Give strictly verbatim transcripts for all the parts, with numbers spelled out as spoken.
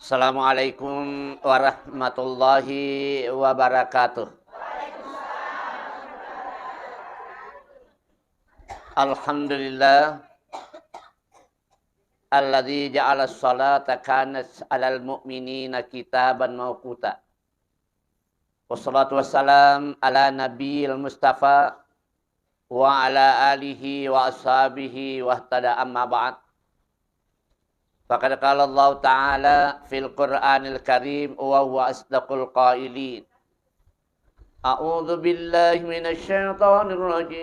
Assalamualaikum warahmatullahi wabarakatuh. Alhamdulillah, alladzi ja'ala sholata kanat alal mu'minina kitaban mauquta. Wassalatu wassalam ala nabiyil mustafa wa ala alihi wa ashabihi wahtada, amma ba'd. Faqad qala Allah ta'ala fil Qur'anil Karim wa huwa asdaqul qailin. A'udzu billahi minasy syaithanir rajim.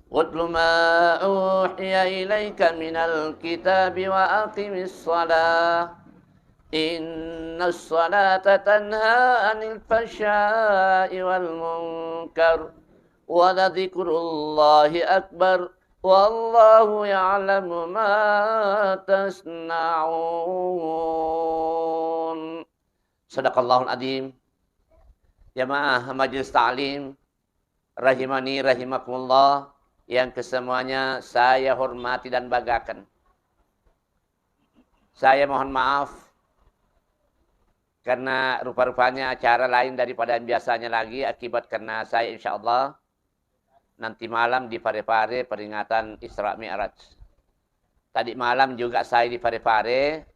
Watlu ma uhiya ilaika minal kitabi wa aqimis shalah. Innas shalata tanha anil fahsya'i wal munkar. Wa ladzikrullahi akbar. Wallahu ya'lamu ma tasna'un. Sadaqallahul adzim. Jamaah majelis ta'lim rahimani rahimakumullah yang kesemuanya saya hormati dan banggakan. Saya mohon maaf karena rupa-rupanya acara lain daripada yang biasanya lagi, akibat karena saya insyaallah nanti malam di Parepare peringatan Isra Mi'raj. Tadi malam juga saya di Parepare,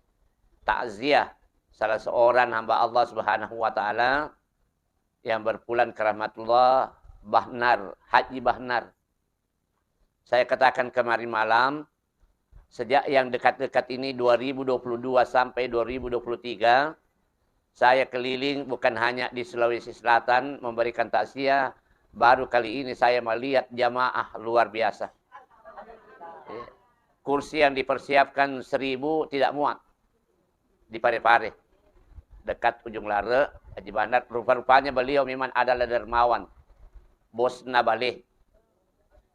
takziah salah seorang hamba Allah Subhanahu wa Ta'ala yang berpulang ke rahmatullah, Bahnar, Haji Bahnar. Saya katakan kemarin malam, sejak yang dekat-dekat ini, dua ribu dua puluh dua sampai dua ribu dua puluh tiga, saya keliling bukan hanya di Sulawesi Selatan memberikan takziah, baru kali ini saya melihat jamaah luar biasa. Ya. Kursi yang dipersiapkan seribu tidak muat di Parepare. Dekat Ujung Lare, Haji Bahnar, rupa-rupanya beliau memang adalah dermawan. Bosna bale.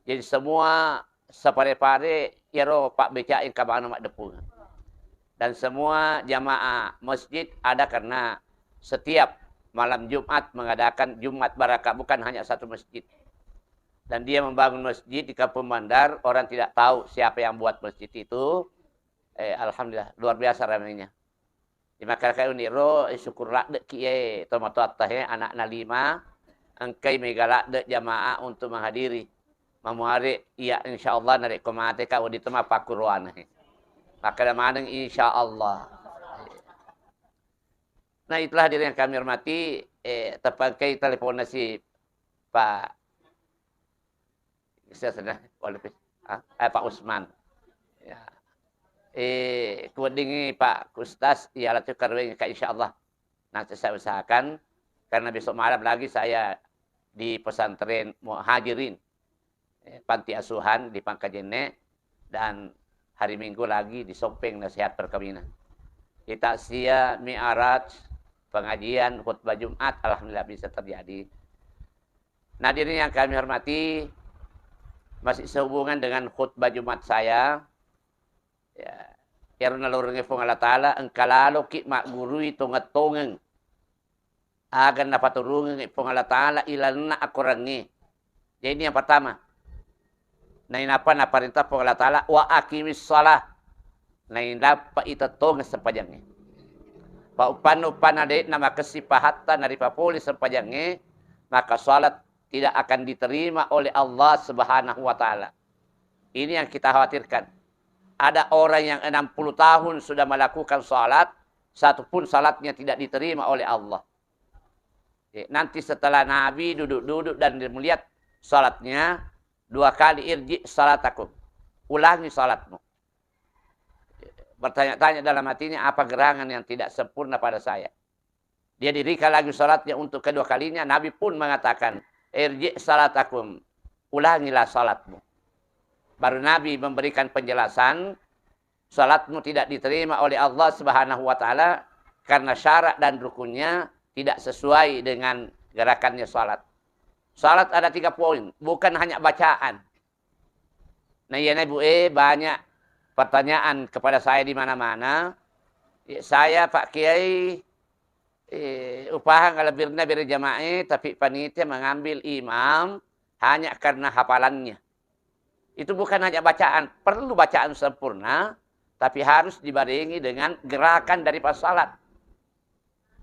Jadi semua se-Parepare iyaro pabbecai engka maneng maddeppungeng. Dan semua jamaah masjid ada karena setiap malam Jumat mengadakan Jumat Barakah, bukan hanya satu masjid. Dan dia membangun masjid di Kampung Bandar, orang tidak tahu siapa yang buat masjid itu. Eh, alhamdulillah, luar biasa ramainya. Di makkarakai uniro, eh, syukur ladde'ki, eh, tomatoatta, eh, anakna lima, engkai mega ladde jamaah untuk menghadiri. Mamuare, iya, insyaallah, narekko mateka, wedding to mappakkuroana, eh. Makkeda maneng, insyaallah. Nah, itulah hadirin yang kami hormati, eh, teppa engkai teleponna si Pak Ustaz, ah, eh, Pak Usman. Ya. Eh, kuweddingngi Pak Ustaz, iya, latu karueng ka, insyaallah. Nanti saya usahakan, karena besok malam lagi saya di pesantren Muhajirin, eh, panti asuhan di Pangkajenne, dan hari Minggu lagi di Sompeng nasihat perkawinan. Di takziah, mi'raj, pengajian, khutbah Jumat, alhamdulillah bisa terjadi. Nah, hadirin yang kami hormati, masih sehubungan dengan khutbah Jumat saya, ya, iyaro nalorengngé Puang Allah Taala, engka laloki maggurui tongeng-tongeng aga napaturungeng Puang Allah Taala ilalenna akorangnge. Jadi ini yang pertama. Nainappa naparentah Puang Allah Taala, "Wa aqimis shalah." Nainappa itettongeng sempajangnge. Pa uppanna-uppanna de'na makessing pahatta naripapole sempajangnge, maka salat tidak akan diterima oleh Allah Subhanahu wa Ta'ala. Ini yang kita khawatirkan. Ada orang yang enam puluh tahun sudah melakukan salat, satu pun salatnya tidak diterima oleh Allah. Eh, nanti setelah Nabi duduk-duduk dan melihat salatnya, dua kali, "Irji salatakum." Ulangi salatmu. Bertanya-tanya dalam hatinya, "Apa gerangan yang tidak sempurna pada saya?" Dia dirikan lagi salatnya untuk kedua kalinya, Nabi pun mengatakan, "Irji salatakum." Ulangilah salatmu. Baru Nabi memberikan penjelasan, salatmu tidak diterima oleh Allah Subhanahu wa Ta'ala karena syarat dan rukunnya tidak sesuai dengan gerakannya salat. Salat ada tiga poin, bukan hanya bacaan. Nah, iya, Ibu, eh, banyak pertanyaan kepada saya di mana-mana. Ya, saya, Pak Kiai, eh, upahang lebirna bere jamaah, tapi panitia mengambil imam hanya karena hafalannya. Itu bukan hanya bacaan, perlu bacaan sempurna, tapi harus dibarengi dengan gerakan dari pas salat.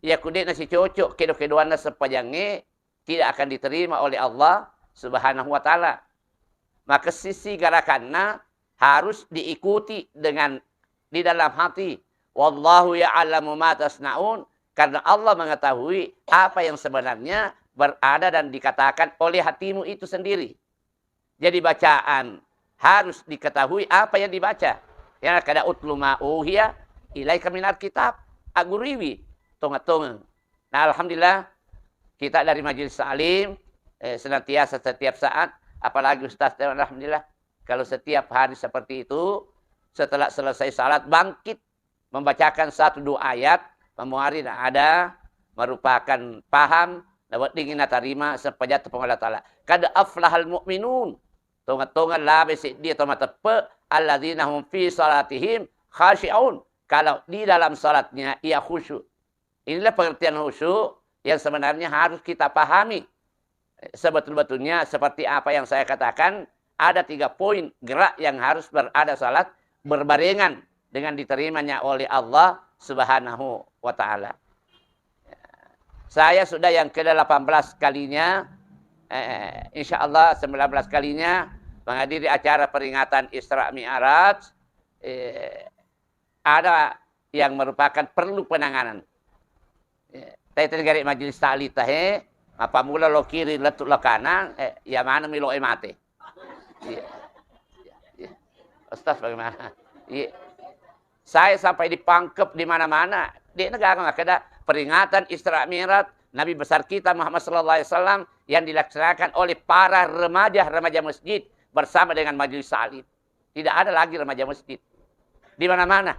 Iya ku de'na sicocok kedo-kedoanna sempajangnge, tidak akan diterima oleh Allah Subhanahu wa Ta'ala. Maka sisi gerakanna harus diikuti dengan di dalam hati. "Wallahu ya'lamu ma tasna'un," karena Allah mengetahui apa yang sebenarnya berada dan dikatakan oleh hatimu itu sendiri. Jadi bacaan harus diketahui apa yang dibaca. Ya, kada "Utlu ma uhiya ilaika minal kitab." Aguriwi tongeng-tongeng. Nah, alhamdulillah, kita dari Majelis Taklim, eh, senantiasa setiap saat, apalagi Ustaz, alhamdulillah, kalau setiap hari seperti itu, setelah selesai salat, bangkit, membacakan satu dua ayat, mamuari ada merupakan paham, nawedding natarima sempajatta Puang Allah Ta'ala. Kad aflahal mu'minun. Tongeng-tongeng labe seddi to mateppe, alladzina hum fi salatihim khashi'un. Kalau di dalam salatnya ia khusyuk. Inilah pengertian khusyuk yang sebenarnya harus kita pahami. Sebetul-betulnya seperti apa yang saya katakan, ada tiga poin gerak yang harus berada salat berbarengan dengan diterimanya oleh Allah Subhanahu wa Ta'ala. Saya sudah yang ke delapan belas kalinya, eh, insya Allah sembilan belas kalinya menghadiri acara peringatan Isra Mi'raj. Eh, ada yang merupakan perlu penanganan. Eh, taitai gare Majelis Taklim tahe, mappammula lo kiri, lettu lo kanang, eh, iya maneng mi lo e mate. Iya. Iya. Ustaz, bagaimana? Iya. Saya sampai dipangkep di mana-mana. De'na gaga makkeda peringatan Isra Mi'raj Nabi besar kita Muhammad sallallahu alaihi wasallam yang dilaksanakan oleh para remaja-remaja masjid bersama dengan Majelis Taklim. Tidak ada lagi remaja masjid. Di mana-mana.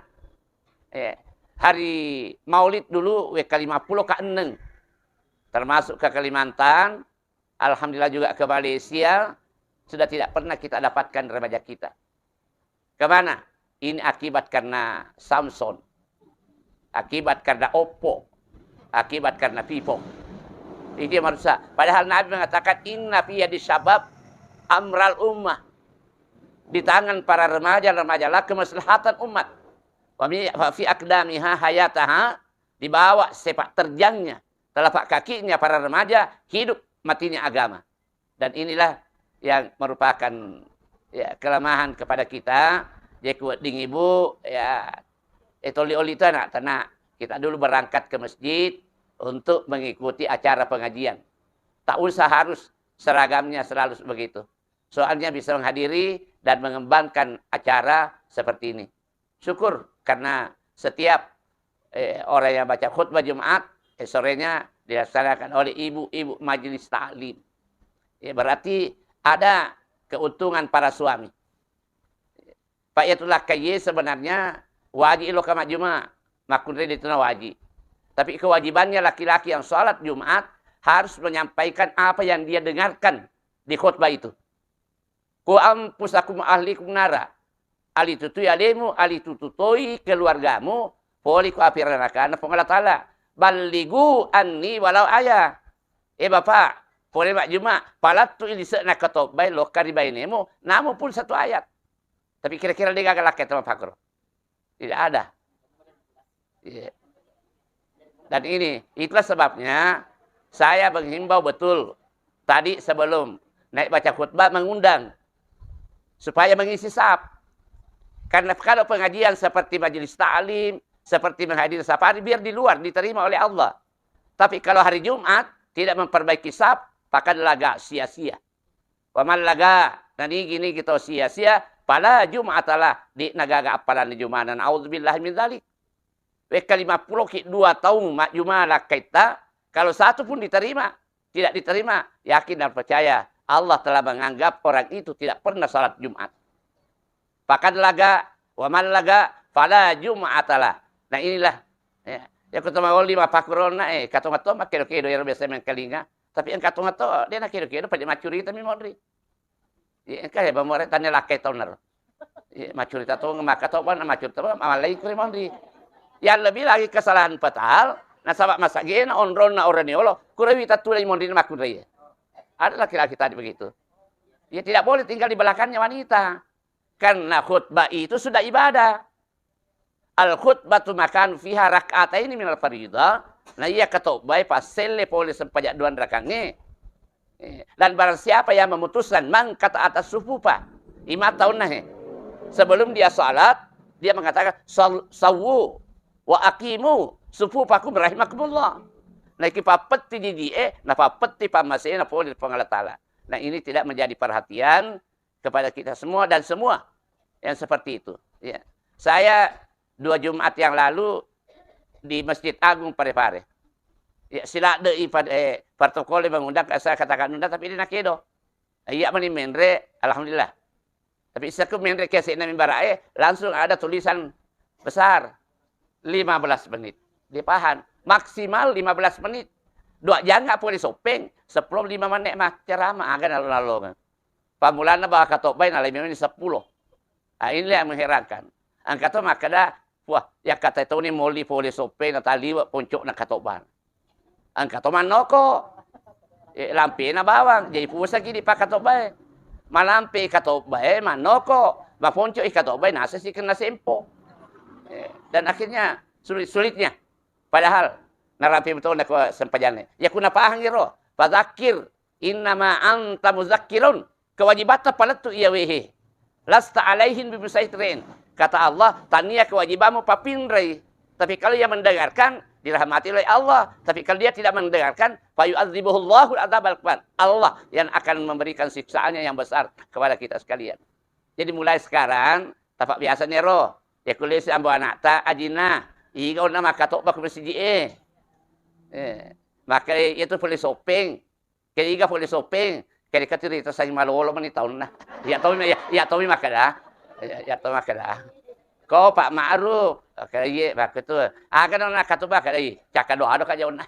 Eh, hari Maulid dulu W K lima puluh K enam. Termasuk ke Kalimantan, alhamdulillah juga ke Malaysia, sudah tidak pernah kita dapatkan remaja kita. Kemana? Ini akibat karena Samsung. Akibat karena Oppo. Akibat karena Vivo. Itu yang merusak. Padahal Nabi mengatakan, "Inna fi yadi syabab amral ummah." Di tangan para remaja, remajalah kemaslahatan umat. Wa mi-, wa fi aqdamiha hayataha, dibawa sepak terjangnya, telapak kakinya para remaja, hidup matinya agama. Dan inilah yang merupakan, ya, kelemahan kepada kita. Jadi, ku wedding ibu, ya, eh, toli oli tu anak, tenang. Kita dulu berangkat ke masjid untuk mengikuti acara pengajian. Tak usah harus seragamnya selalu begitu. Soalnya bisa menghadiri dan mengembangkan acara seperti ini. Syukur karena setiap, eh, orang yang baca khutbah Jumat, eh, sorenya dilaksanakan oleh ibu-ibu majelis taklim. Ya, berarti ada keuntungan para suami. Pak, ya, tu lakkaie sebenarnya wajib lo kama Jumat, makkunrai itu na wajib. Tapi kewajibannya laki-laki yang sholat Jumat harus menyampaikan apa yang dia dengarkan di khutbah itu. "Ku anfusakum ahlikum nara." Ali tutui alemu, ali tututoi keluargamu, poli ku api ranakana Puang Allah Ta'ala. "Balligu anni walau ayah." Eh, Bapak, pole majjuma, palattu ilise'na katobbai lokka ri bainemu, namu pun satu ayat. Tapi kira-kira de gaga lakkai tama pakro. Tidak ada. Iya. Dan ini, itulah sebabnya saya menghimbau betul tadi sebelum naik baca khutbah mengundang supaya mengisi saf. Karena kalau pengajian seperti majelis taklim, seperti menghadiri safari, biar di luar diterima oleh Allah. Tapi kalau hari Jumat tidak memperbaiki saf, maka laga sia-sia. Wa man laga, nanigi-nigi tau sia-sia, fala jum'atalah, de'na gaga appalanna Jumana. Naudzubillahi min dzalik. Wekka lima pulo ki dua taung majjuma lakkaitta, kalau satu pun diterima, tidak diterima, yakin dan percaya Allah telah menganggap orang itu tidak pernah salat Jumat. Pakad laga, wa man laga, fala jum'atalah. Nah, inilah, ya, ya, kutama oli mapakkuronna, eh, katonga to makkedo-kedo ero biasa mengkalinga. Tapi engka tonga to, de' na kedo-kedo, pada maccurita mi monri. Iya, engka ya, bamore tanya lakkai tau naro. Iya, maccurita to, maka to, bang, maccurita, bang, malai kuri monri. Yang lebih lagi kesalahan fatal, nasaba masagena onronna orang niolo, kurewi tatulai monri makkunrai. Ada laki-laki tadi begitu. Ya, tidak boleh tinggal di belakangnya wanita. Karena khutbah itu sudah ibadah. Al khutbatu makanu fiha rak'ataini minal faridah. Na iya katobbae passelle pole sempajang dua rakangnge. Eh, dan barang siapa yang memutuskan, man qata'a atas sufufa, lima taunna he. Sebelum dia salat, dia mengatakan, "Sal-, sawwu wa aqimu sufufakum rahimakumullah." Nah, iki pappetti didi'e, na pappetti pammasena pole ri Puang Allah Taala. Nah, ini tidak menjadi perhatian kepada kita semua dan semua yang seperti itu. Ya. Saya dua Jumat yang lalu di Masjid Agung Parepare. Ya, siladde'i pad-, eh, protokol mengundang, saya katakan undang, tapi dia nakedo. Iya mani menre, alhamdulillah. Tapi seku menre ke sena mimbara'e, langsung ada tulisan besar, lima belas menit. Dia paham, maksimal lima belas menit. Dua janga pole sopeng, sepuluh lima menit mah ceramah, aga nalo-nalo. Pammulana bawa katobbae nalai memang sepuluh. Ah, inilah yang mengherankan. Engka to makkeda, "Wah, yakkatai toni moli pole soppe nataliwe poncokna katobbana." Engka to mannoko. Eh, lampena bawang, jadi pusaki di pakatobbae. Malampe katobbae, mannoko, maponco i katobbae, nasa si kena sempo. Eh, dan akhirnya sulit-sulitnya. Padahal narampe betul nako sempajanne. Ya kuna pahang iro. Fadzakir innama anta muzakkirun. Kewajibatta palettu iya wehe. Lasta alaihim bimusaitrin. Kata Allah, tania kewajibanmu papinrai. Tapi kalau ia mendengarkan, dirahmati oleh Allah. Tapi kalau dia tidak mendengarkan, fayu'adzibuhullahu adzabal akbar. Allah yang akan memberikan siksaannya yang besar kepada kita sekalian. Jadi mulai sekarang, tapak biasa nero. Ya kulle si ambo anakta, ajina, iga onna makkatobba ku masiji e. Eh, maka itu pole sopeng. Keriga pole sopeng, keri katu rita sangi malolo mani taunna. Iya tomi, iya, iya tomi makkeda. Iya, iya tomi makkeda. Ko Pak Ma'ruf, oke, iye, makkeda tu. Aga nona katu makkeda, "Ih, cakka doa do ka jaunna."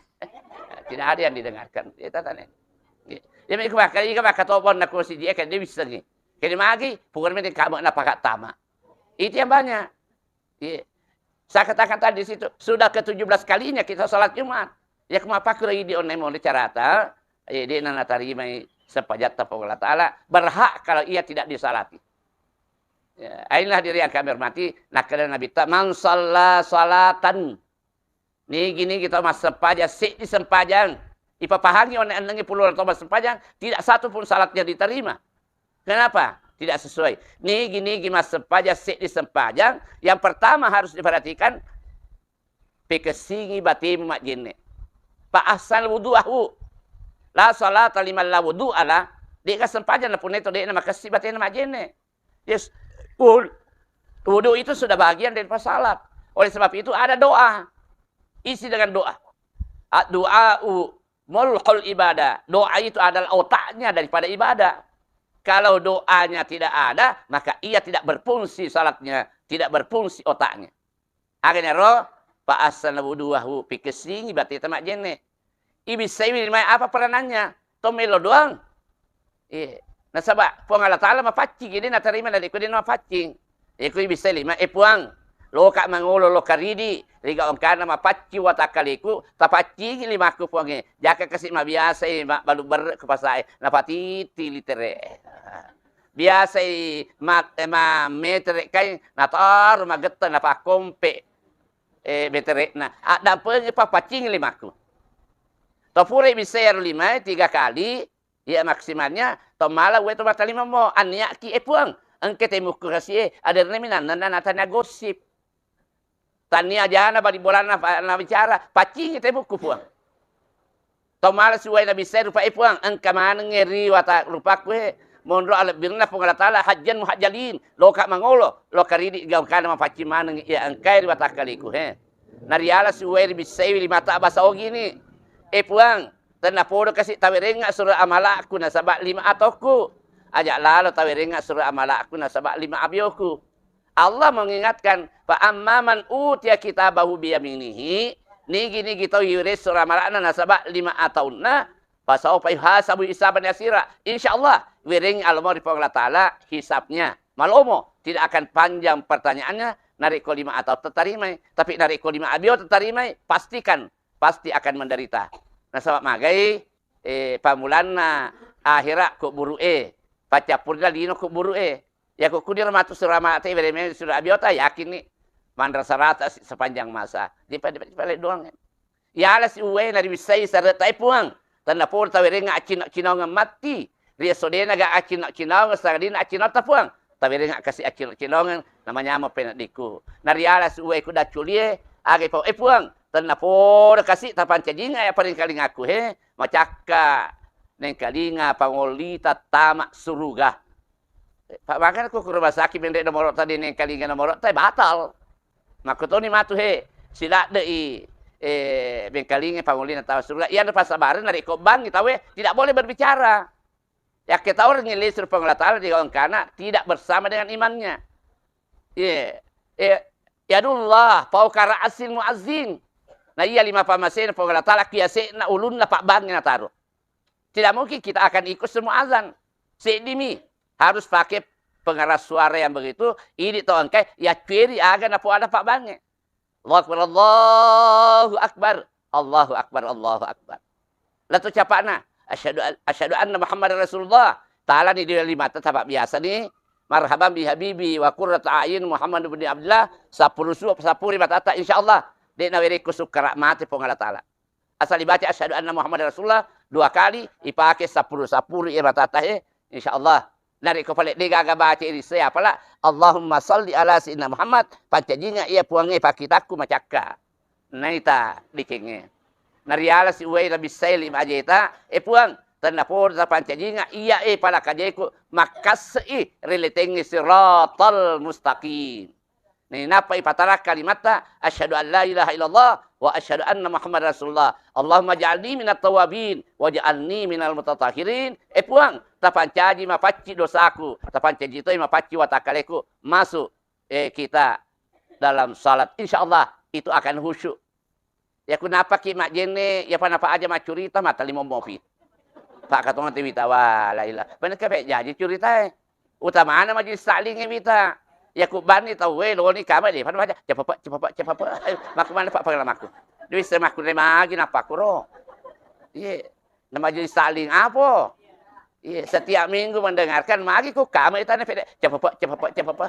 Tidak ada yang didengarkan. Iya, tata ne. Iya. Iya, mekku makkeda, iga makkatobba onna ku masiji e, kan dia bisa ni. Keri magi, pura meni kamu na pakattama. Itu yang banyak. Iya. Saya katakan tadi di situ, sudah ketujuh belas kalinya kita sholat Jumat. Ya, kemapa kira idi online mode carata, eh, dia nana tarimai sepajatta Puang Allah Ta'ala, berhak kalau ia tidak disalati. Ya, inilah diri yang kami hormati, nakkeda Nabi ta, "Man shalla salatan." Nigi-nigi tau massempajang, seddi sempajang. Ipapahangi one ennengi pulona tau massempajang, tidak satu pun salatnya diterima. Kenapa? Tidak sesuai. Nigi-nigi massempajang, seddi sempajang, yang pertama harus diperhatikan, pikessingi batemu majjenne. Fa ahsana wudu'ahu. La salata liman la wudu'a lah. De'ga sempajang napunna itu de'na makessi batena majjenne. Yes. Wud-, wudu itu sudah bagian daripada salat. Oleh sebab itu ada doa. Isi dengan doa. Ad-du'a'u mulhul ibadah. Doa itu adalah otaknya daripada ibadah. Kalau doanya tidak ada, maka ia tidak berfungsi salatnya, tidak berfungsi otaknya. Aganaro, fa ahsana wudu'ahu, pikessingi bateta majjenne. Ibissaiwi limae apa peranannya? To melo doang. Iya. Nasaba Puang Allah Ta'ala mapaccing, jadi natarima narekko de' mapaccing. Iko ibissai lima, eh Puang, loka mangolo, loka ridi, riga engkana mapaccing watakkaleku, tapaccingi limakku Puangnge. Jaka kasi mabiasai mabbalu berre ku pasae, napatitti litere. Biasai ma-, eh, ma-, metere kain, nataro magetta, napakkompe, eh, metere'na. Addampengi papaccingi limakku. To pura ibissai aro limae tiga kali, iya maksimalnya, to mala uwe to matalima mo, anniaki, eh Puang, engke temukku kasi e, aderna minanna natanya gosip. Tannia jana bali bolana fa-, na bicara, paccingi tebukku Puang. To mala suwai nabissai rupa e Puang, engka manengnge ri wata rupaku he, monro alebbirna Puang Allah Ta'ala, hajjan muhajjalin, loka mangolo, loka ridi gaukana mapaccing maneng iya engkae ri watakkaliku he. Nariala suwai ribissaiwi limata basa ogini. E Puang, tennapodo kasi tawerengnga sura amalakku nasaba lima atokku. Aja lalo tawerengnga sura amalakku nasaba lima abioku. Allah mengingatkan, "Fa amma man utiya kitabahu biyaminihi," nigi-nigi tau iwireng sura amalakna nasaba lima ataunna, "fasaufa yuhasabu hisaban yasira." Insya Allah, wirengngi alomo ri Puang Allah Ta'ala hisabnya. Malomo, tidak akan panjang pertanyaannya, narekko lima atau tetarimai. Tapi narekko lima abio tetarimai, pastikan, pasti akan menderita. Nasaba magai, eh, pammulanna ahera kuburu e, paccappurina lino kuburu e. Yako kudiro matu sura mate, bereme sura abiota, yakin ni. Manrasa-rasa si sepanjang masa. Di pa-, di pa-, di pale doang. Yala si uwai na riwissai sareta e Puang. Tennapodo tawerengnga accinok-cinongeng matti. Ri esso de'na ga accinok-cinongeng, sangadinna accinotta Puang. Tawerengnga kasi accinok-cinongeng, namanyameng peneddiku. Nariala si uwai ku dacculie, aga ipau e Puang. Tennapodo kasi tapancajinga ya paringkalingaku he. Macakka nengkalinga pangollita tama suruga. Pak, makanya ku ke rumah sakit, menre nomor tadi nengkalinga nomor tai batal. Makkutoni matu he, siladde i, eh, bengkalinga pangollina tama suruga. Iya ada pasabaran narekko bangi tawe tidak boleh berbicara. Yakke tau ngellesur Puang Allah Ta'ala di engkana tidak bersama dengan imannya. Iya. Eh, yadullah fauqa ra'sil muazzin. Nah, iya lima pamasena Puang Allah Ta'ala kiase'na ulunna pabbangi nataro. Tidak mungkin kita akan ikut semua azan. Seddimi harus pakai pengeras suara yang begitu, idi to engkai yaccueri aga napoada pabbangi. Allahu Akbar, Allahu Akbar, Allahu Akbar, Allahu Akbar. Lato capana, asyhadu an-, asyhadu anna Muhammadar Rasulullah. Taala ni di lima tata biasa ni. Marhaban bi habibi wa qurratu a'yun Muhammad bin Abdullah, sapuru su-, sapuri matata insyaallah. De nawerekko sukkara mate Puang Allah Ta'ala. Asal dibaca asyhadu anna Muhammadar Rasulullah dua kali, ipake sapuru-sapuru iya matata he, insyaallah. Narekko pale de gaga baca irisse apala Allahumma salli ala sayyidina Muhammad, pancajinga iya Puangnge pakkitakku macakka. Naita dikengnge. Nariala si uwai nabissai lima ajeta, e Puang, tennapodo tapancajinga iya e pala kajeku makkasse'i ri letengnge siratal mustaqim. Nainappa ipatarak kalimatta, asyhadu an la ilaha illallah wa asyhadu anna Muhammadar Rasulullah. Allahumma ja'alni minat tawabin wa ja'alni minal mutatahhirin. E Puang, tapancaji mapacci dosaku, tapancaji toi mapacci watakkaleku. Masuk, eh, kita dalam salat. Insyaallah itu akan khusyuk. Ya kunapaki majjenne, ya panapa aja maccurita, mata limo mopi. Pak katong te wita, wa la ila. Bener ke jaji curita e. Utamana majelis takling e wita. Ya kubani tau we loni kama de, pada baca cepepe, cepepe, cepepe. Ayo, maku mana Pak pengalamanku. Dwi semakku de magi napa kuro. Iya. Na majelis takling apa? Iya, setiap minggu mendengarkan, magi ku kama itana pede, cepepe, cepepe, cepepe.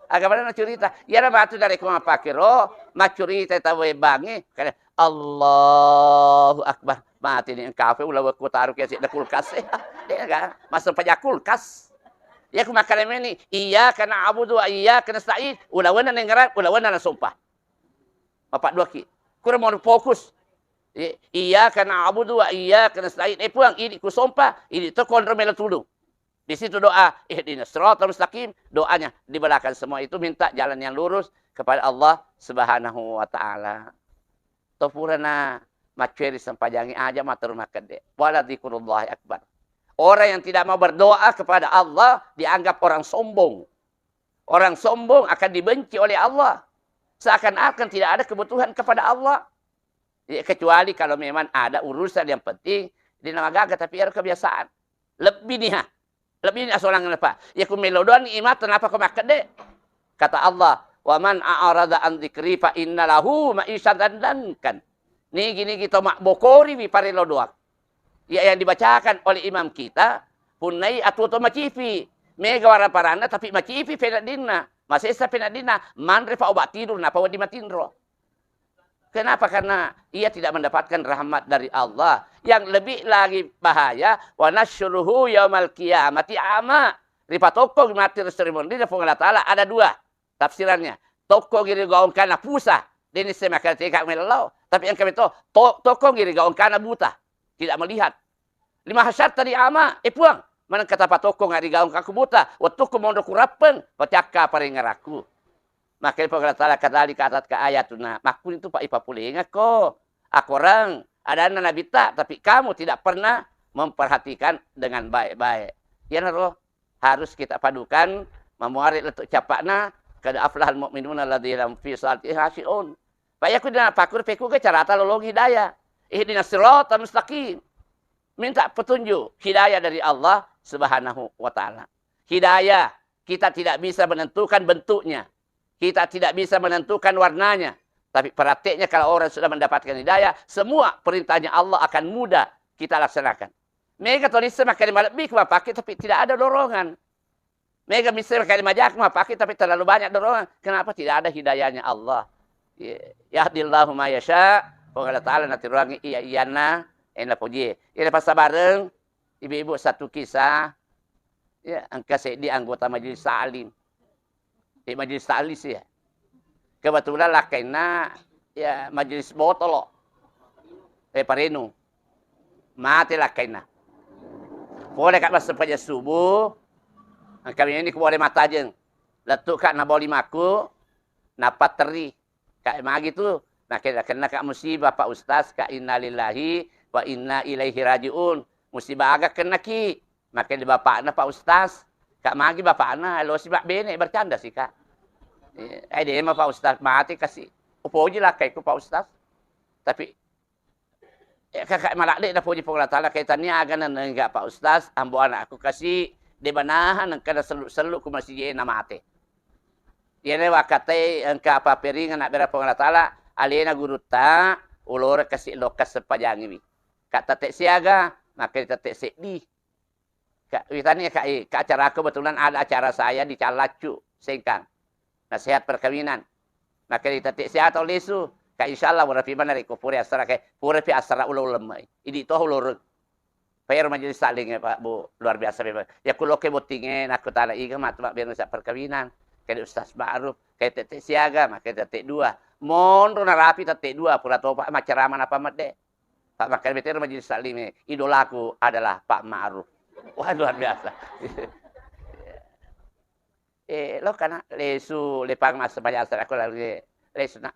Aga pada na curita. Iya na batu dari kuma pakiro, maccurita tau bangi, kada, Allahu Akbar. Mati ni engkafe ula wekku taru ke sik kulkas. Dega, masuk paja kulkas. Ya ku makkada meni, iyyaka na'budu wa iyyaka nasta'in. Ula wena nengerang, ula wena nasompa. Mapadduaki. Kura mau fokus. I-, iyyaka na'budu wa iyyaka nasta'in. Eh Puang, idi kusompa, idi to konro melo tudung. Di situ doa, ihdinas siratal mustaqim, doanya di belakang semua itu minta jalan yang lurus kepada Allah Subhanahu wa Ta'ala. To purana macceri sempajangi aja matur makkede. Wala dzikrullahi akbar. Orang yang tidak mau berdoa kepada Allah dianggap orang sombong. Orang sombong akan dibenci oleh Allah. Seakan-akan tidak ada kebutuhan kepada Allah. Ya, kecuali kalau memang ada urusan yang penting, di nama gaga, tapi ada kebiasaan. Lebih nih, ha. Lebih nih asolang apa? Ya ku melo doang nikmat, kenapa kau makan deh? Kata Allah, "Wa man a'rada an dzikri fa inna lahu ma'isyatan dankan." Nigi-nigi to mabbokori wi parello doang. Ya, yang dibacakan oleh imam kita, punnai atuo to macifi. Mega waraparanna tapi macifi peneddinna. Masessa peneddinna, manre pa obat tidur, napa wedding matinro. Kenapa? Karena ia tidak mendapatkan rahmat dari Allah. Yang lebih lagi bahaya, wa nahsyuruhu yaumal qiyamati a'ma. Ripatokkong mati ri seri mondina Puang Allah Ta'ala ada dua tafsirannya. Tokkongi ri gaungkana pusa, deni semakan teka mellau. Tapi yang kami to, to-, tokkongi ri gaungkana buta, tidak melihat. Lima hasar tadi ama, eh Puang, maneng kata patokkong ri gaungkaku buta, wettukku monro kurappeng, pacakka parengerakku. Maka Puang Allah Ta'ala kadali katat ka ayatuna, makkuni tu pak ipapulengako. Akorang, adanna nabitta, tapi kamu tidak pernah memperhatikan dengan baik-baik. Iyanaro harus kita padukan, mamuare lettu cappa'na, qad aflahal mu'minuna alladzina hum fi salatihim khashi'un. Pak, iya ku dina pakkur pekuga carata lolong hidayah. Ihdinas siratal mustaqim. Minta petunjuk hidayah dari Allah Subhanahu wa Ta'ala. Hidayah, kita tidak bisa menentukan bentuknya. Kita tidak bisa menentukan warnanya. Tapi prakteknya kalau orang sudah mendapatkan hidayah, semua perintahnya Allah akan mudah kita laksanakan. Mega to nisseng makkeda malebbi ku mapake, tapi tidak ada dorongan. Mega misseng kali majak mapake tapi terlalu banyak dorongan. Kenapa tidak ada hidayahnya Allah? Ya, yahdillahu ma yasha, Puang Allah Ta'ala natiruangi iya iyanna, eh, napojie. Iya, passabareng, ibu-ibu, satu kisah, ya, engka seddi anggota majelis taklim. Eh, majelis taklim sih, ya. Kebetulan lakkainna, ya, majelis botolo. Eh, parenu. Mate lakkainna. Pole ka massempajang subuh, engka meni ku pole mattajeng. Lettu ka naboli makku, napatterri. Ka magi tu, nakenna ka musibah, Pak Ustaz, ka innalillahi wa inna ilaihi rajiun. Musibah aga kennaki. Makkeda bapakna, Pak Ustaz, ka magi bapakna, lo si mabbene, bercanda sih, Kak. Eh, eh, dema Pak Ustaz, mate kasi. Upoji lakkaiku, Pak Ustaz. Tapi, eh, kakak maladde napoji Puang Allah Ta'ala, kaitannya aga nenengga, Pak Ustaz, ambo anakku kasi, de banaha nengka nasellu-sellu ku masiji na mate. Iyana wakkatai engka apa peringan nabbera Puang Allah Ta'ala, alena gurutta, ulora kasi lokka sempajangiwi. Ka tette siaga, maka tette seddi. Ka, witani, Kak, eh, Kak, acara aku kebetulan ada acara saya di Callaccu, Sengkang. Nasihat perkawinan. Maka ditette siaga tau lesu. Ka, insya Allah, warapi mana reko pura asara, kayak pura pi asara ulo ulama. Idi toh uluruk. Payar majelis taklim ya, Pak, Bu, luar biasa memang. Ya, kulo ke bottinge, nakutana iga matu mak biar perkawinan. Kayak Ustaz Ma'ruf, kayak tette siaga, maka tette dua. Monro narapi tette dua, pura topa macerama napa medde. Pak, makkeda betero majelis taklim, idolaku adalah Pak Ma'ruf. Wah, luar biasa. Eh, lo kana lesu lepang mas sempaja asar aku lagi lesu nak.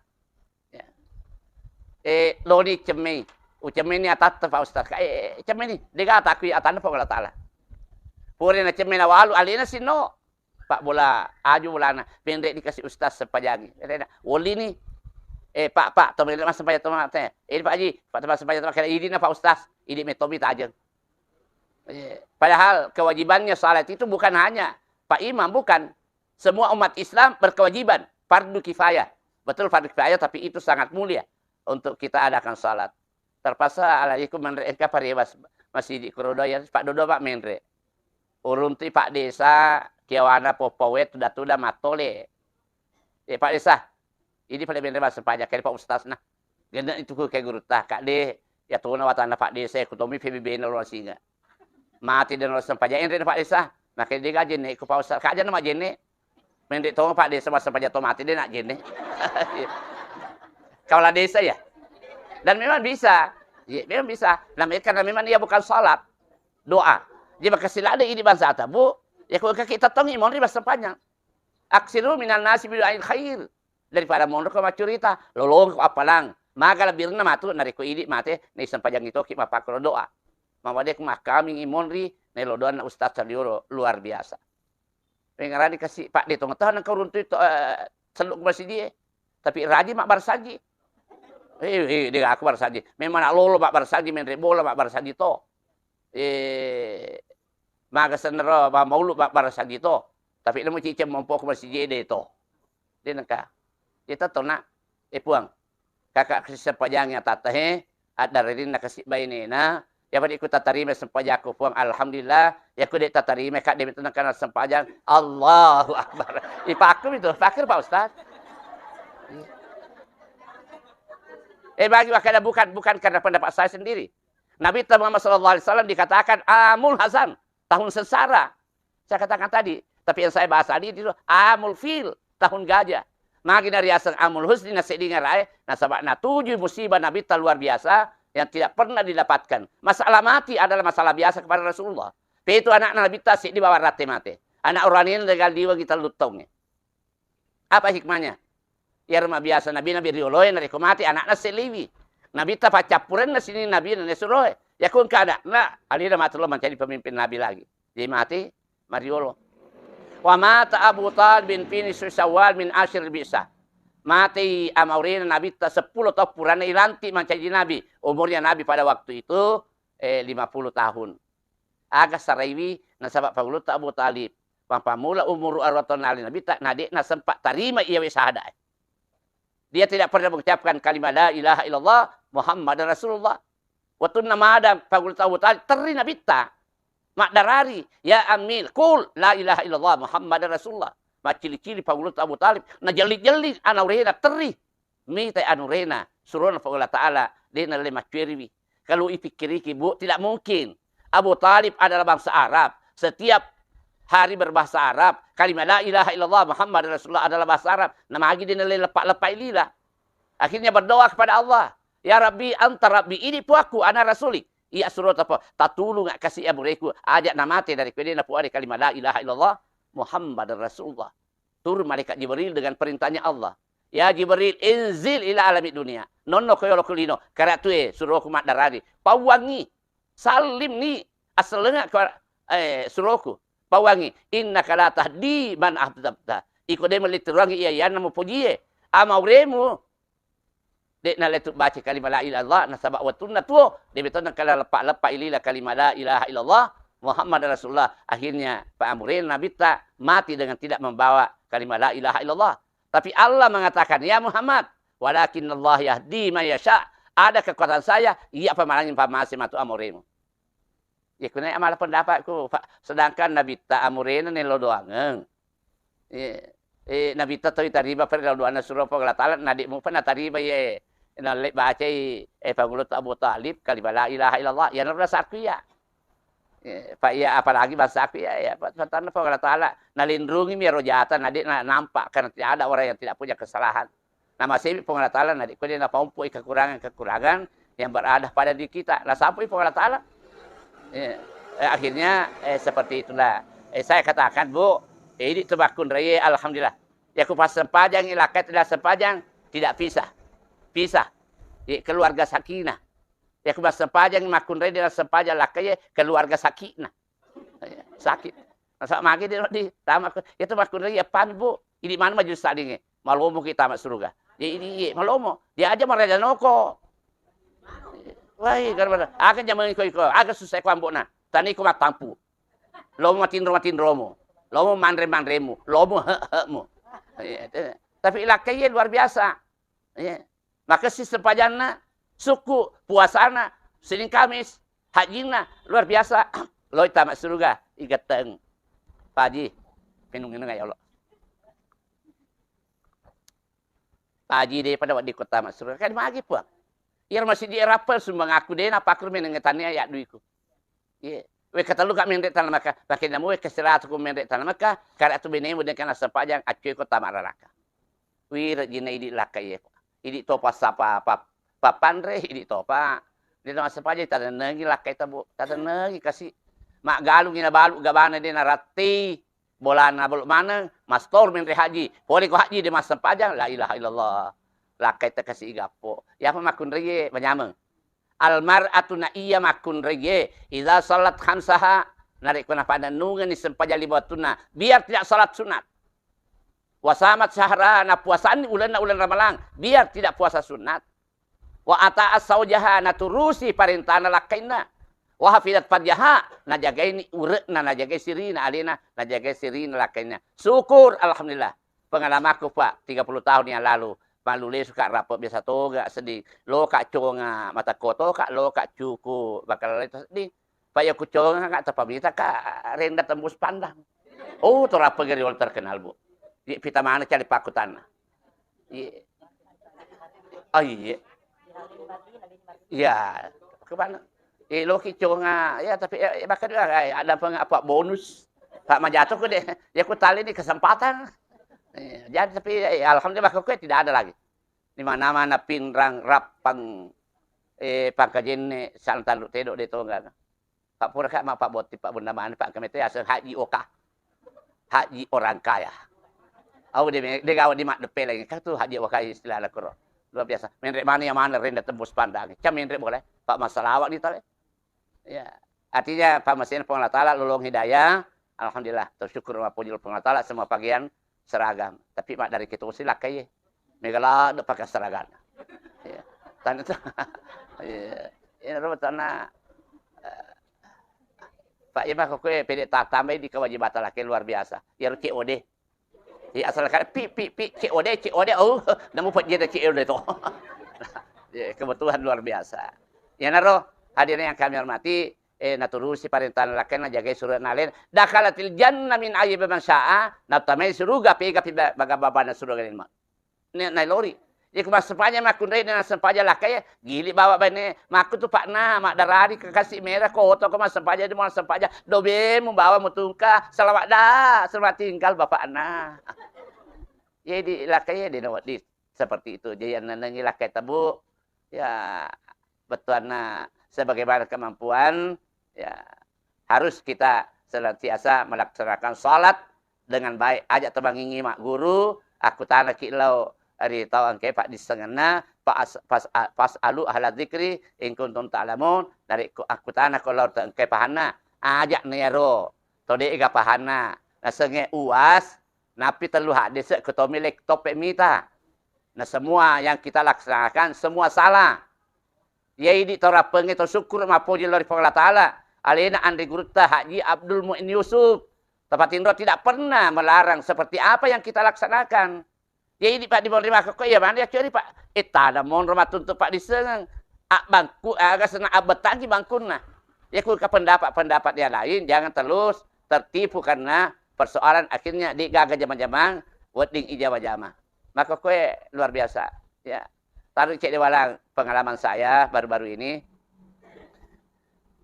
Ya. Eh, loni cemmei. Ucemmei ni atatta Pak Ustaz. Ka, eh, cemmei ni. Dega ataku ya atanna Puang Allah Ta'ala. Pure na cemmei na walu alena sinno. Pak bola, aju bolana, penre dikasih ustaz sempajangi. Rena, woli ni. Eh, Pak, Pak, to menre massempajang to mate. Eh, Pak Haji, Pak, to massempajang to mate. Idi na Pak Ustaz, idi metomi tajeng. Eh, padahal kewajibannya salat itu bukan hanya Pak Imam, bukan. Semua umat Islam berkewajiban, fardu kifayah. Betul fardu kifayah, tapi itu sangat mulia untuk kita adakan salat. Terpaksa alaiku menre engka parewa masiji kurodo ya, Pak Dodo, Pak, menre. Uruntui Pak Desa, kiawana poppawe tuda-tuda mattole. Eh, Pak Desa, idi pada menre massempajang kali Pak Ustaz nah. Genne itu ku ke gurutta, Kak de, ya tona watanna Pak Desa, ku tomi P B B na lo singa. Mati dan lo sempajang, enre Pak Desa. Maka de gajenne ku Pak Ustaz, Kak jana majenne. Menre to Pak Desa massempajang to mati de nak jenne. Kepala desa ya. Dan memang bisa. Ya, memang bisa. Namanya karena memang dia bukan salat. Doa. Jadi makasih lada ini bangsa ta, Bu. Ya, kalau kita tongi monri massempajang. Aksiru minan nasi bidu'ail khair. Daripada monro ko maccurita, lolong ko appalang. Maga lebirna matu narekko idi mate, nai sempajang itoki mappakko doa. Mawade ko makkaming i monri, nai lo doanna ustaz salioro luar biasa. Pengarani kasi Pak de tong tahan engka uruntu itu, eh, seluk masjid e. Tapi rajin mak barsaji. Eh, eh, de aku barsaji. Memang nak lolo mak barsaji, menre bola mak barsaji to. Eh, maga senro, ma maulu mak barsaji to. Tapi nemu cicem mompo ko masjid de to. De nengka. Kita to nak, eh, Puang. Kakak kasi sempajangi atatta he, addarelinna kasi bainena, ya pada ikut tatarima sempajakku Puang, alhamdulillah, ya ku dek tatarima kak demi tenang kana sempajang, Allahu Akbar. Ipakku itu, fakir Pak Ustaz. Eh, bagi makanya bukan, bukan karena pendapat saya sendiri. Nabi Muhammad sallallahu alaihi wasallam dikatakan amul hasan, tahun sengsara. Saya katakan tadi, tapi yang saya bahas tadi itu amul fil, tahun gajah. Magi nariaseng amul husni naseddinga rae, nasaba natuju musibah Nabitta luar biasa yang tidak pernah didapatkan. Masalah mati adalah masalah biasa kepada Rasulullah. Pe itu anakna Nabitta seddi bawang rate mate. Anak orang ini legal diwangi tellu taungnge. Apa hikmahnya? Iyaro mabiasa nabi, nabi rioloe narekko mate anakna selliwi. Nabitta paccappurenna sining nabi na nesuroe. Yakko engka anakna, alena mate lo mancaji pemimpin nabi lagi. Jadi mate mariolo. Wa mata Abu Talib bin fi nisfi Syawal min asyir bi'sah. Matei amaurena Nabitta seppulo taung purana ilantik mancaji nabi. Umurnya Nabi pada waktu itu, eh, lima puluh tahun. Aga saraiwi nasaba pangulutta Abu Talib. Mappamula umuru aruwa taung nalai Nabitta, na de'na sempat tarima iyawe sahada. Dia tidak pernah mengucapkan kalimat la ilaha illallah Muhammadar Rasulullah. Wettunna mada pangulutta Abu Talib, terri Nabitta. Maddarari, "Ya Ammi, qul la ilaha illallah Muhammadar Rasulullah." Maccili-cili pangulutta Abu Thalib, najelli-jelli anaurena, terri. Mitai anurena, surona Puang Allah Ta'ala, de nalle maccueriwi. Kalau ipikkiriki, Bu, tidak mungkin. Abu Thalib adalah bangsa Arab. Setiap hari berbahasa Arab, kalimat la ilaha illallah Muhammadar Rasulullah adalah bahasa Arab. Namagi de nalle leppa-leppai lila. Akhirnya berdoa kepada Allah, "Ya Rabbi, anta Rabbi, ini puakku, ana rasuli." Iya surota, tatulunga kasi abureku, aja namate dari kedena puade kalimat la ilaha illallah Muhammadar Rasulullah. Turun malaikat Jibril dengan perintahnya Allah. "Ya Jibril, inzil ila alamid dunia." Nonno ko yolo ko lino, karatue suroku maddarari. Pauangi, sallimni, asellenga ko, eh, suroku. Pauangi, "Innaka la tahdi man ahbabta." Iko de melli teruangi iya yanna mupojie. Amauremu, de nalle tu baca kalimat la ilaha illallah, nasaba wettunna tuo, de betonna kala leppa-leppa ilila kalimat la ilaha illallah Muhammad Rasulullah. Akhirnya, paamurena Nabitta mati dengan tidak membawa kalimat la ilaha illallah. Tapi Allah mengatakan, "Ya Muhammad, walakin Allah yahdi man yasha." Ada kekuatan saya, iya pamalangi pamase matu amuremu. Ya, kunai amala pendapatku, Pak. Sedangkan Nabitta amurena nello doangeng. Eh, eh, Nabitta toi tariba pada doanna suro Puang Allah Ta'ala, nadi mupa natariba ye, nalle bacai, eh, pangulutta Abu Talib, kalimat la ilaha illallah, ya nabra sakku ya. Eh, Pak, iya, apalagi bangsaku ya, ya, Pak, tanna Puang Allah Ta'ala, nalindungi mi ero jata, nadi na-, nampak, karena tidak ada orang yang tidak punya kesalahan. Namasebi Puang Allah Ta'ala, nadi ko de napaumpu'i kekurangan-kekurangan yang berada pada diri kita. Nasampui Puang Allah Ta'ala. Eh, eh, akhirnya, eh, seperti itulah. Eh, saya katakan, Bu, eh, ini tu makkunraie, alhamdulillah. Ya, ku pas sempajang, lakkai tidak sempajang, tidak pisah. Pisah. Eh, keluarga sakinah. Ya, ku pas sempajang, makkunrai dengan sempajang, lakkai, keluarga sakinah. Sakit. Masa magi de di tama ko. Itu makkunrai ya pami, Bu. Ini mana majelis taklinge? Malomo ki tama suruga. Ya ini iye, malomo. Dia aja maraja noko. Wai, gara-gara. Aga jamang iko-iko. Aga susah ko ambokna. Tani ko matampu. Lomo matinro-matinromu. Lomo manre-manremu. Lomo he-hemu. Iya, itu. Tapi lakkai luar biasa. Iya. Makessing sempajanna, sukku, puasana, Senin Kamis, hajjinna, luar biasa. Loi tama suruga, igetteng. Paji, minung-minung ya Allah. Paji de pada wedding ko tama suruga. Kan magi, Puang. Iyaro masiji e rappel sumbang aku de napakru meneng tania ya duiku. Iye. Wekka tellu ka menre tana Mekah. Pake namu wekka siratu ku menre tana Mekah. Kare atu benemu de kana sempajang accue ko tama raraka. Wire jina idi lakka iye. Idi topa sapa pa-, papanre idi topa. De tama sempajang tadennengi lakka ita, Bu. Tadennengi kasi. Maggalungi nabalu gabana de naratti. Bolana balu maneng, mastor menre haji. Pole ko haji de massempajang, la ilaha illallah. Lakka ita kasi igappo. Yapa makkunraie manyameng. Al mar'atu na iya makkunraie, idza sallat khamsaha, narekko napanennungenni sempajang lima wettunna, biar tidak salat sunat. Wa samat syahra, napuasanni ulenna uleng Ramalang, biar tidak puasa sunat. Wa ata'at zaujaha, naturusi parentana lakkainna. Wa hafizat farjaha, najagaini ure'na, najagai sirina alena, najagai sirina lakkainna. Syukur, alhamdulillah. Pengalamanku, Pak, tiga puluh tahun yang lalu, mallulesu ka rappe biasa toga seddi, loka conga mata koto ka, loka cuku bakal seddi. Pak, ya kuconga ka, tapamita ka renda tembus pandang. Oh, to rappe geriol terkenal, Bu. Ye pita mana cali pakutanna. Iye. Oh, iye. Iya. Kemana? Eh, loki conga. Ya, tapi, eh, eh, bahkan juga, eh, ada peng-, apa, bonus. Pak majato ku deh. Ya, ku tali ini kesempatan. Eh, jadi, tapi, eh, alhamdulillah, kue tidak ada lagi. Di mana-mana Pinrang, Rappang, eh, Pangkajenne, Santalu Tedo de tongga. Pak pura ka mappabbotting, Pak, bunda mane, Pak, kemete aseng haji oka. Haji orang kaya. Au de, de gawa di maddeppe lagi. Ka tu haji oka istilahna kuro. Luar biasa. Menre mane ya mane renda tembus pandang. Ca menre boleh. Pak masalawat di tale. Ya. Artinya, Pak, masih Puang Allah Ta'ala lolong hidayah. Alhamdulillah. Tersyukur, mappuji Puang Allah Ta'ala, semua bagian seragam. Tapi mak dari kita usi lakkai. Mega ladde pakai seragam. Iya. Tanah, iya. Ini rumah tanah, eh, Pak Ima, kok kue pede ta-, tambahi di kewajiban lakkai luar biasa. Ya, C O D. Iya, asal kan pi, pi, pi, C O D, C O D, oh, nemu pejeda C O D to. Ya, kebutuhan luar biasa. Ya, naro, hadirin yang kami hormati, eh, naturusi parentana lakkainna, najagai suru'na alena. Dakhalatil jannah min ayyibi man syaa, natamai suruga pega pi ba-, baga-, babana suruga lima. Ne-, nailori. Iku massempajang makkunrai na sempajang lakkai, gili bawa baine, makku tu pakna, maddarari ke kasi mera koto ko massempajang di mau sempajang, dobemu bawa mutungka, selamat dah, selamat tinggal bapakna. Jadi lakkai de nawedding seperti itu. Jadi yang nenengi lakkai tebu, ya, bettuanna sebagaimana kemampuan, ya, harus kita senantiasa melaksanakan salat dengan baik. Aja' to bangingi magguru, akkutanaki lao ri tau engkae paddissengenna, pas-, pas-, fas'alu ahla dzikri in kuntum ta'lamun, narekko akkutanako lao ri tau engkae pahanna, aja' na iyaro to de'ga pahanna, nasengnge uas, nappi tellu haddese' ko tomi laptop e mita. Na semua yang kita laksanakan, semua salah. Iya idi' tau rappengnge tau sukkuru' mappoji lao ri Puang Allah Ta'ala. Alena anre gurutta Haji Abdul Muin Yusuf. Tempat Indro tidak pernah melarang seperti apa yang kita laksanakan. Iya idi' Pak di Bonri makkokkoe, iya manre accori, Pak. Eh, tana monro mattuntu Pak dissengeng. Abbangku, aga senna abbettangi bangkunna. Ya, ku ke pendapat-pendapat yang lain, jangan terus tertipu karena persoalan akhirnya de'gaga jama-jamang, wedding ijama-jama. Makkokkoe luar biasa. Ya. Taruh cek di walang pengalaman saya baru-baru ini.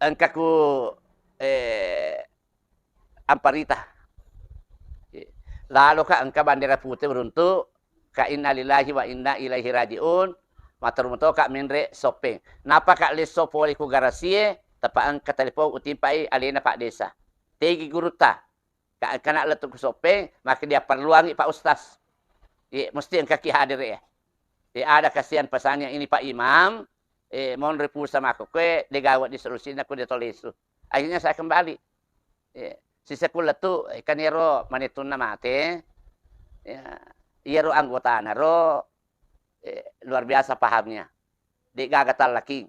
Engkaku, eh, amparita. Laloka engka bandera pute beruntuk, ka inna lillahi wa inna ilaihi raji'un, mataru motoka menre Soppeng. Napaka lesso pole ku garasie, tepa engka telepon utimpai alena Pak Desa. Tegi gurutta. Ka engkana lettu ku Soppeng, maka dia perluangi Pak Ustaz. Ye, mesti engkaki hadir ya. Eh, ada kasihan pesannya ini Pak Imam, eh, monri pulsa makkokkoe, de'gaga wedding solusinna ku dia to lesu. Akhirnya saya kembali. Eh, sisa ku lettu, eh, kan iyaro manettunna mate, ya, iyaro anggotana ro, eh, luar biasa pahamnya. De'gaga tallaking.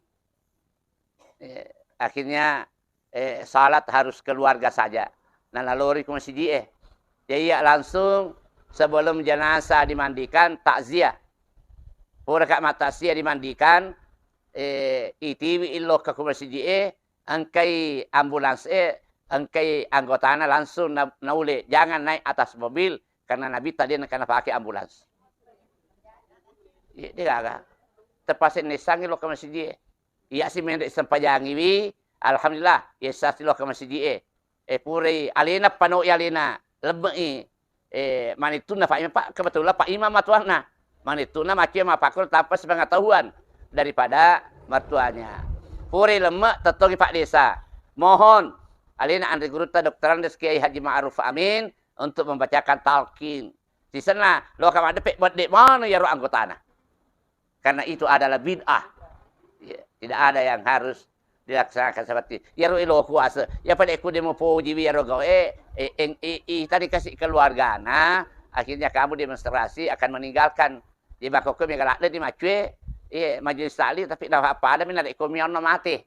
Eh, akhirnya, eh, salat harus keluarga saja. Nah, nalori ku masiji e. Jadi, ya, langsung sebelum jenazah dimandikan, takziah. Pura ka mattakziah dimandikan, eh, itiwi ilokka ku masiji e, engkai ambulans e, engkai anggotana langsung na-, naule. Jangan naik atas mobil, karena Nabi tadi engka napake ambulans. Iya, de'gaga. Terpaksa nessangi lokka masiji e. Iya si menre sempajangiwi, alhamdulillah, iya sasi lokka masiji e. Eh, purai alena panoi alena, lemme'i. Eh, manittunna Pak Imam, Pak, kebetulan Pak Imam matuanna. Manittunna macca mapakkoro tanpa sepengetahuan daripada mertuanya. Purai lemme' tettongi Pak Desa. Mohon alena anre gurutta Doktor Andes Kiai Haji Ma'ruf Amin untuk membacakan talqin. Sisenna, loka maddepe' bedde' mano iyaro anggotana. Karena itu adalah bid'ah. Ya, tidak ada yang harus dilaksanakan seperti itu. Iyaro elo kuasa. Ya pada ku demo poji iyaro gawe, eh, eh, eh, eh, tadi kasih keluargana, akhirnya kamu demonstrasi akan meninggalkan. Di makkokkoe mega ladde di macue, eh, majelis taklim, tapi dah apa ada mina ko mionno mate.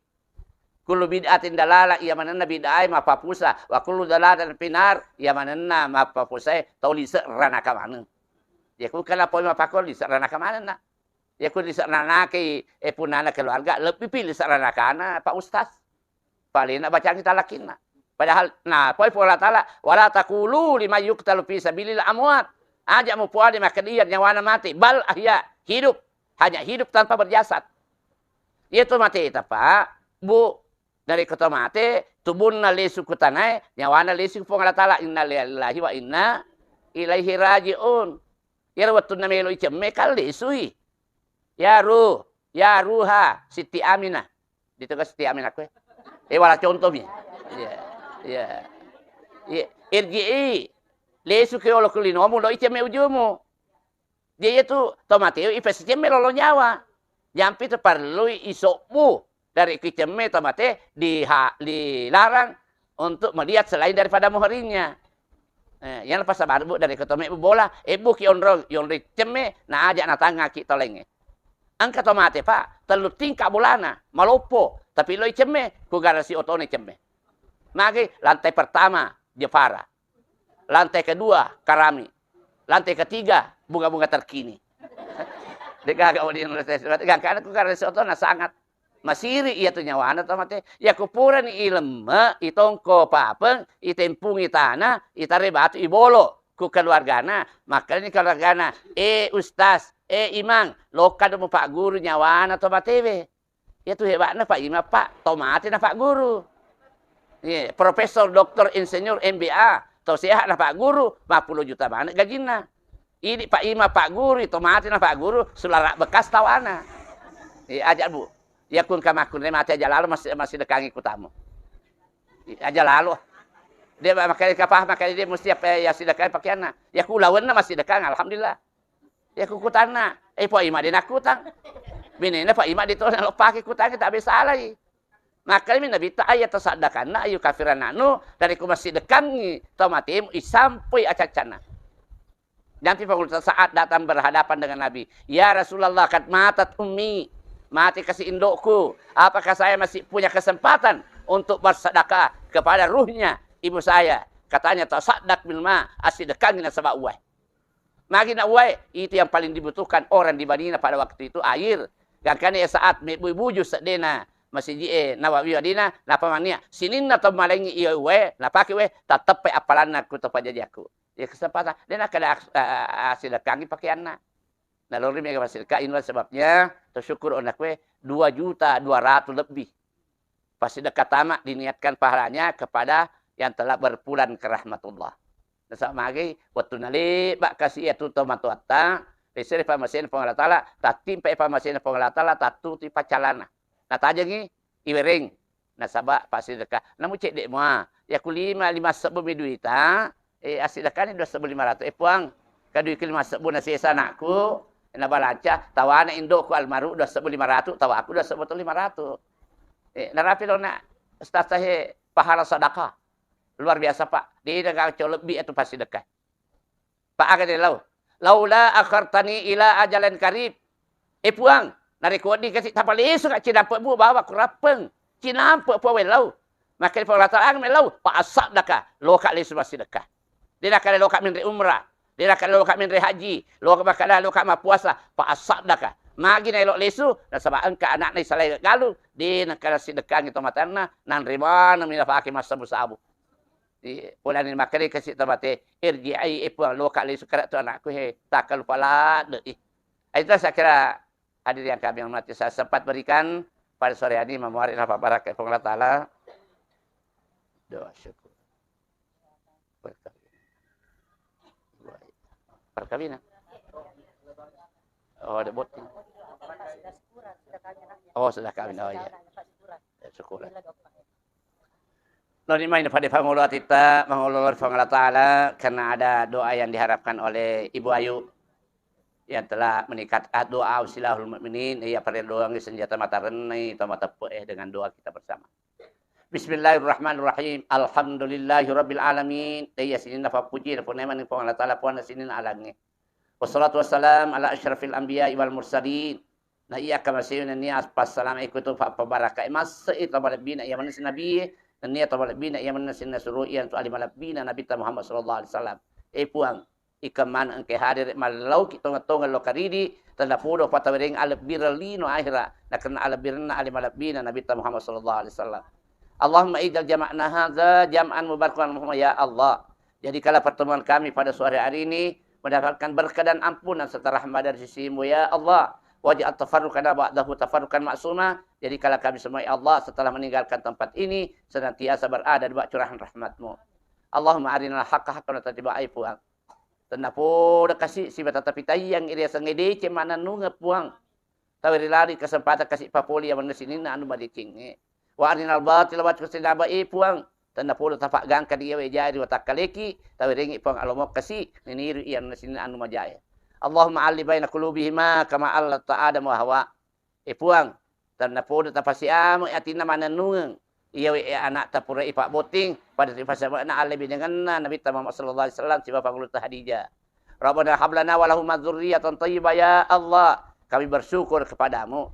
Kullu bid'atin dalalah, iya manenna bid'ah e mappapusa, wa kullu dalalatin finnar, iya manenna mappapusa e tau lise' ranaka maneng. Ya ku kana poi mappakko lise' ranaka manenna. Ya ku lise' ranaka e, eh, punnana keluarga, lebbi pi lise' ranakana Pak Ustaz. Palena bacangi talakinna. Padahal, nah, poi Puang Allah Ta'ala, "Wala taqulu liman yuqtalu fi sabilillah amwat." Aja' mupoade makkeda iya nyawana mate, bal ahya, hidup. Hanya hidup tanpa berjasad. Iya to mateta, Pak, Bu, narekko to mate, tubunna lesu ku tanae, nyawana lesu ku Puang Allah Ta'ala. Inna lillahi wa inna ilaihi raji'un. Iyaro wettunna melo icemme kan lesui. Ya ruh, ya ruha, Siti Aminah. Ditoga Siti Aminah koe. Eh, wala contoh mi. Iya, iya. Iya, irji'i. Lesu ke olo ku linomu, lo icemme ujumu. Jadi itu to mate ipesicemme lolo nyawa. Jampi tu parellui isobbu dari kicemme to mate diha-, dilarang untuk melihat selain daripada muhrimnya. Eh, yang lepas sabar, Bu, dari ketome Bu bola, eh, Bu, ki onrong, yonri cemme, na aja' natangaki tolengnge. Engka to mate, Pak, tellu tingka bolana, maloppo, tapi loi cemme, ku garasi otone cemme. Magi lantai pertama, Jepara. Lantai kedua, Karami. Lantai ketiga, bunga-bunga terkini. De'gaga wedding lantai, gangkana ku garasi otona sangat. Masiri iyatu nyawana to mate. Iya kupurani ilemme, itongko papeng, itempungi tana, itare batu, ibolo ku keluargana. Makkedani keluargana, "Eh, Ustaz, eh, Imang, lokka do mupagguru nyawana to matewe." Iyatu hebatna Pak Imam, Pak, to mate napagguru. Iya, Profesor, Doktor, Insinyur, M B A, to sehat napagguru, lima puluh juta maneng gajinna. Idi Pak Imam pagguru, to mate napagguru, sulara bekas tawana. Iya, aja, Bu. Iya, kun kamakku ne mate aja lalo masih, masih dekangi kutamu. Iya, aja lalo. Dia makanya kapah, makanya dia mesti apa ya, sidekangi pakaianna. Ya, kulawenna masih dekang, alhamdulillah. Ya, kukutanna, eh, Pak Imam dia nakutang. Binena Pak Imam dia to nalo pake kutangi, tak besalai. Makanya Nabitta, "Ayya tasaddaqanna, ayu kafiran anu, dari ku masih dekangi to matemu, isampui acacana." Jampi Pangulutta saat datang berhadapan dengan Nabi. "Ya Rasulullah, kad matat ummi. Mati kasi indokku. Apakah saya masih punya kesempatan untuk bersedekah kepada ruhnya ibu saya?" Katanya, "Tasaddaq bil ma, asidekang nasaba uwai." Magi na uwai, itu yang paling dibutuhkan orang di Madinah pada waktu itu, air. Gangkana ya saat mebbu-, buju seddena masiji e Nawawi Madinah, napamania. Sininna to malengi iya uwai, napake uwai, tatteppai appalanna ku to pajajiakku. Ya kesempatan, de nakkeda aks-, a-, a-, asidekkangi pakeanna. Nalori mega pasidekka, inilah sebabnya, to syukur onakue dua juta dua ratus lebih. Pasidekka tama diniatkan pahalanya kepada yang telah berpulang ke rahmatullah. Nasaba magi wettu naleba kasi iyatu to matoatta, lesere pamasena Puang Allah Taala, tattimpai pamasena Puang Allah Taala, tattuti pacalana. Natajengi iwereng, nasaba pasidekka. Namu cedde mua, yaku lima, lima sebbu mi duita, eh, asidekani dua sebbu lima ratus. Eh, Puang, kaduiku lima sebbu nasesa anakku, nabalanca, tawana indokku almaru dua sebbu lima ratus, tawaku dua sebbu lima ratus. Eh, narapi lona, Ustaz Tahe, pahala sedekah. Luar biasa, Pak. De naga co lebbi atu pasidekka. Pak, aga de lau. "Laula akhartani ila ajalin qarib." Eh, Puang, narekko wedding kasi tapalesu ka cinampe bu bawa ku rappeng. Cinampe Puang wellau. Maka Puang Allah Taala, "Aga mellau?" Fa asaddaka, loka lesu massidekka. De nakkeda loka menre umrah. De nakkeda loka menre haji. Loka makkeda loka mappuasa. Fa asaddaka. Magi na elo lesu, nasaba engka anakna isalai galu. De nakkeda sidekkangi to matanna, nanre maneng mi nafake massabu-sabu. Iya, polani makkeda kasi to mate, "Irji'i, eh, Puang, loka lesu kara tu anakku he, takkalupa ladde i." Itu saya kira hadirin yang kami hormati, saya sempat berikan pada sore hari ini, memuari nafas barakah Puang Allah Taala. Doa syukur. Perkawinan. Perkawinan. Oh, ada bot. Oh, sudah kawin. Oh, iya. Ya, syukur. Lalu ini main pada pangolo atita, pangolo Puang Allah Taala, karena ada doa yang diharapkan oleh Ibu Ayu, yang telah menikat, ah, doa silahul mukminin, iya pada doa senjata mata renai, tama tepe, eh, dengan doa kita bersama. Bismillahirrahmanirrahim. Alhamdulillahirabbil alamin. Iya sininna pappuji, na punna memang Puang Allah Taala, Puang sininna alangnge. Wassalatu wassalam ala asyrafil anbiya wal mursalin. Na iya kamasewi nennia passalama ikutu fa pabaraka massa i to malebbina iya manna si nabi, nennia to malebbina iya manna sinna suru iya tu ali malebbina Nabi ta Muhammad sallallahu alaihi wasallam. Eh, Puang, ikeng maneng engka hadere mallauki tongeng-tongeng lo karidi, tennapodo patawereng alebbireng lino ahera, nakenna alebbirenna ale malebbina Nabitta Muhammad sallallahu alaihi wasallam. Allahumma ij'al jama'na hadza jam'an mubarakan, Allahumma ya Allah. Jadikanlah pertemuan kami pada sore hari ini mendapatkan berkah dan ampunan serta rahmat dari sisimu, ya Allah. Waj'al tafarruqana ba'dahu tafarruqan ma'suma. Jadikanlah kami semua, ya Allah, setelah meninggalkan tempat ini, senantiasa berada di bawah curahan rahmatmu. Allahumma arinal haqqa haqqan warzuqna ittiba'a, Puang. Tennapodo kasi siba tatapitaiyangngi riasengnge deceng mannennungeng, Puang. Tawe ri lari kesempatan kasi papoli iya manna sininna anu madecengnge. Wa arinal batila batila sinaba, eh, Puang. Tennapodo tapaggangka di iya wae jae ri watakkaleki, tawerengngi Puang alomok kasi niniru iya manna sininna anu majae. Allahumma alli baina qulubihima kama allatta Adam wa Hawa. Eh, Puang, tennapodo tapasiamui atinna mannennungeng. Iyawe, eh, anakta pura ipabbotting, pada ripasiamu'na alle binengenna Nabitta Muhammad sallallahu alaihi wasallam sibawa pangulutta Khadijah. Rabbana hab lana wa lahum dzurriyyatan thayyibah, ya Allah, kami bersyukur kepadamu.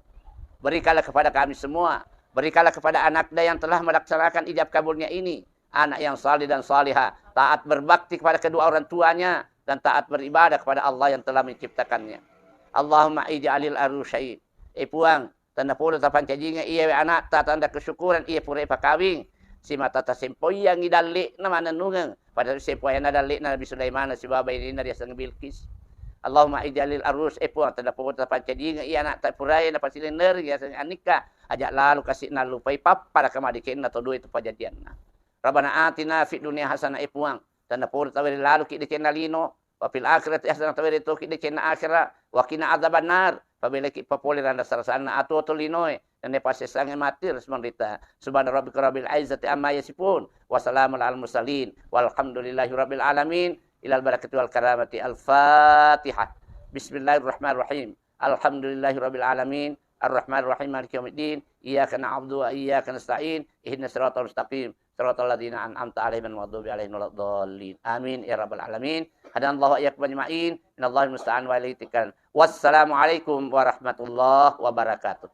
Berikanlah kepada kami semua, berikanlah kepada anakda yang telah melaksanakan ijab kabulnya ini, anak yang saleh dan salihah, taat berbakti kepada kedua orang tuanya, dan taat beribadah kepada Allah yang telah menciptakannya. Allahumma ij'alil arusyai. Eh, Puang, Tennapodo tapancajingeng iyawe ana'ta tanda kesyukuran iya pura ipakawing. Simata tasempoiyangngi dalle'na mannennungeng. Pada sempoiyanna dalle'na Nabi Sulaiman sibawa baininna riaseng Bilqis. Allahumma ij'alil arus, eh Puang, tennapodo tapancajingeng iya ana'ta purae napasilennereng riaseng annikka. Aja' lalo kasi' nallupai pappada kamadecenna to dua itu pajajianna. Rabbana atina fid dunya hasanah, eh Puang, tennapodo tawere laloki decenna lino, wa fil akhirati hasanah, tawere toki decenna akhera, wa qina adzabannar, pabelaki papole randa sarasanna atuo to linoe, nenne pasessange mati res menderita. Subhana rabbika rabbil izzati amma yasifun, wa salamun alal mursalin, walhamdulillahi rabbil alamin. Ilal barakati wal karamati. Al-Fatihah. Bismillahirrahmanirrahim. Alhamdulillahi rabbil alamin. Arrahmanirrahim. Maliki yaumiddin. Iyyaka na'budu wa iyyaka nasta'in. Ihdinas siratal mustaqim. Siratal ladzina an'amta 'alaihim ghairil maghdubi 'alaihim waladdallin. Amin ya rabbal alamin. Hadanallahu wa iyyakum ajma'in. Innallaha musta'an wa ilaihi tikal. Wassalamualaikum warahmatullahi wabarakatuh.